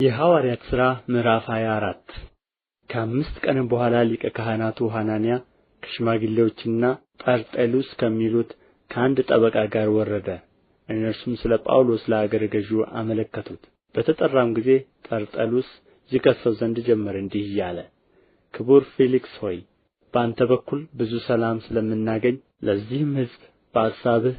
የሐዋርያት ሥራ ምዕራፍ 24። ከአምስት ቀንም በኋላ ሊቀ ካህናቱ ሐናንያ ከሽማግሌዎችና ጠርጠሉስ ከሚሉት ከአንድ ጠበቃ ጋር ወረደ። እነርሱም ስለ ጳውሎስ ለአገረ ገዡ አመለከቱት። በተጠራም ጊዜ ጠርጠሉስ ይከሰው ዘንድ ጀመረ፣ እንዲህ እያለ፦ ክቡር ፊልክስ ሆይ፣ በአንተ በኩል ብዙ ሰላም ስለምናገኝ ለዚህም ሕዝብ በአሳብህ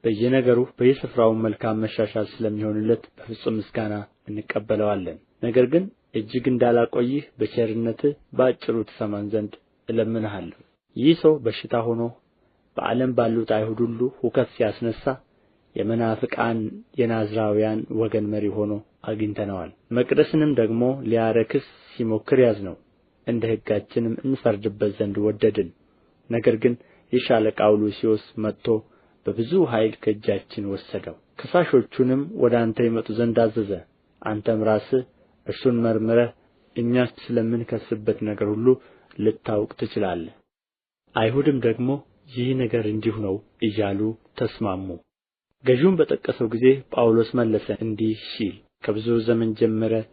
በየነገሩ በየስፍራውም መልካም መሻሻል ስለሚሆንለት በፍጹም ምስጋና እንቀበለዋለን። ነገር ግን እጅግ እንዳላቆይህ በቸርነትህ በአጭሩ ትሰማን ዘንድ እለምንሃለሁ። ይህ ሰው በሽታ ሆኖ በዓለም ባሉት አይሁድ ሁሉ ሁከት ሲያስነሣ የመናፍቃን የናዝራውያን ወገን መሪ ሆኖ አግኝተነዋል። መቅደስንም ደግሞ ሊያረክስ ሲሞክር ያዝነው፣ እንደ ሕጋችንም እንፈርድበት ዘንድ ወደድን። ነገር ግን የሻለቃው ሉስዮስ መጥቶ በብዙ ኃይል ከእጃችን ወሰደው። ከሳሾቹንም ወደ አንተ ይመጡ ዘንድ አዘዘ። አንተም ራስህ እርሱን መርምረህ እኛ ስለምንከስበት ነገር ሁሉ ልታውቅ ትችላለህ። አይሁድም ደግሞ ይህ ነገር እንዲሁ ነው እያሉ ተስማሙ። ገዡም በጠቀሰው ጊዜ ጳውሎስ መለሰ እንዲህ ሲል፦ ከብዙ ዘመን ጀምረህ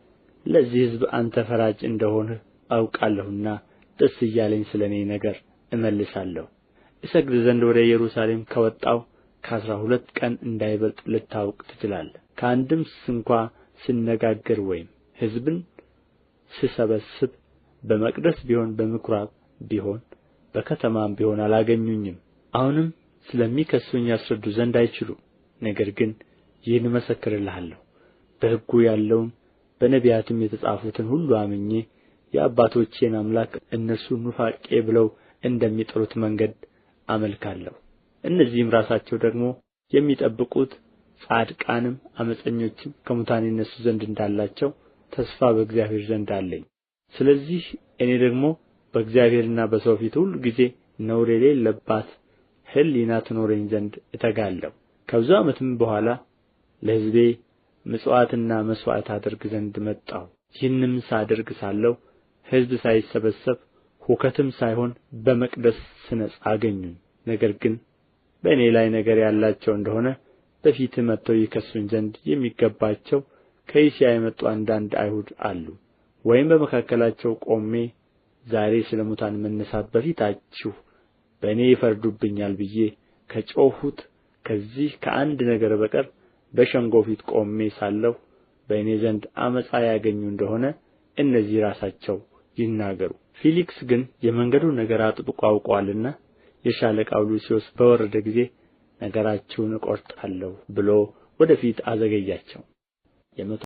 ለዚህ ሕዝብ አንተ ፈራጅ እንደ ሆንህ አውቃለሁና ደስ እያለኝ ስለ እኔ ነገር እመልሳለሁ። እሰግድ ዘንድ ወደ ኢየሩሳሌም ከወጣሁ ከ12 ቀን እንዳይበልጥ ልታውቅ ትችላለህ። ከአንድም ስንኳ ስነጋገር ወይም ሕዝብን ስሰበስብ በመቅደስ ቢሆን በምኵራብ ቢሆን በከተማም ቢሆን አላገኙኝም። አሁንም ስለሚከሱኝ ያስረዱ ዘንድ አይችሉም። ነገር ግን ይህን እመሰክርልሃለሁ፣ በሕጉ ያለውን በነቢያትም የተጻፉትን ሁሉ አምኜ የአባቶቼን አምላክ እነርሱ ኑፋቄ ብለው እንደሚጠሩት መንገድ አመልካለሁ። እነዚህም ራሳቸው ደግሞ የሚጠብቁት ጻድቃንም ዓመፀኞችም ከሙታን ይነሡ ዘንድ እንዳላቸው ተስፋ በእግዚአብሔር ዘንድ አለኝ። ስለዚህ እኔ ደግሞ በእግዚአብሔርና በሰው ፊት ሁልጊዜ ነውር የሌለባት ሕሊና ትኖረኝ ዘንድ እተጋለሁ። ከብዙ ዓመትም በኋላ ለሕዝቤ ምጽዋትና መሥዋዕት አደርግ ዘንድ መጣሁ። ይህንም ሳደርግ ሳለሁ ሕዝብ ሳይሰበሰብ ሁከትም ሳይሆን በመቅደስ ስነጻ አገኙኝ። ነገር ግን በእኔ ላይ ነገር ያላቸው እንደ ሆነ በፊትህ መጥተው ይከሱኝ ዘንድ የሚገባቸው ከእስያ የመጡ አንዳንድ አይሁድ አሉ። ወይም በመካከላቸው ቆሜ ዛሬ ስለ ሙታን መነሣት በፊታችሁ በእኔ ይፈርዱብኛል ብዬ ከጮኽሁት ከዚህ ከአንድ ነገር በቀር በሸንጎ ፊት ቆሜ ሳለሁ በእኔ ዘንድ ዓመፃ ያገኙ እንደ ሆነ እነዚህ ራሳቸው ይናገሩ። ፊልክስ ግን የመንገዱን ነገር አጥብቆ አውቆአልና የሻለቃው ሉስዮስ በወረደ ጊዜ ነገራችሁን እቈርጣለሁ ብሎ ወደ ፊት አዘገያቸው። የመቶ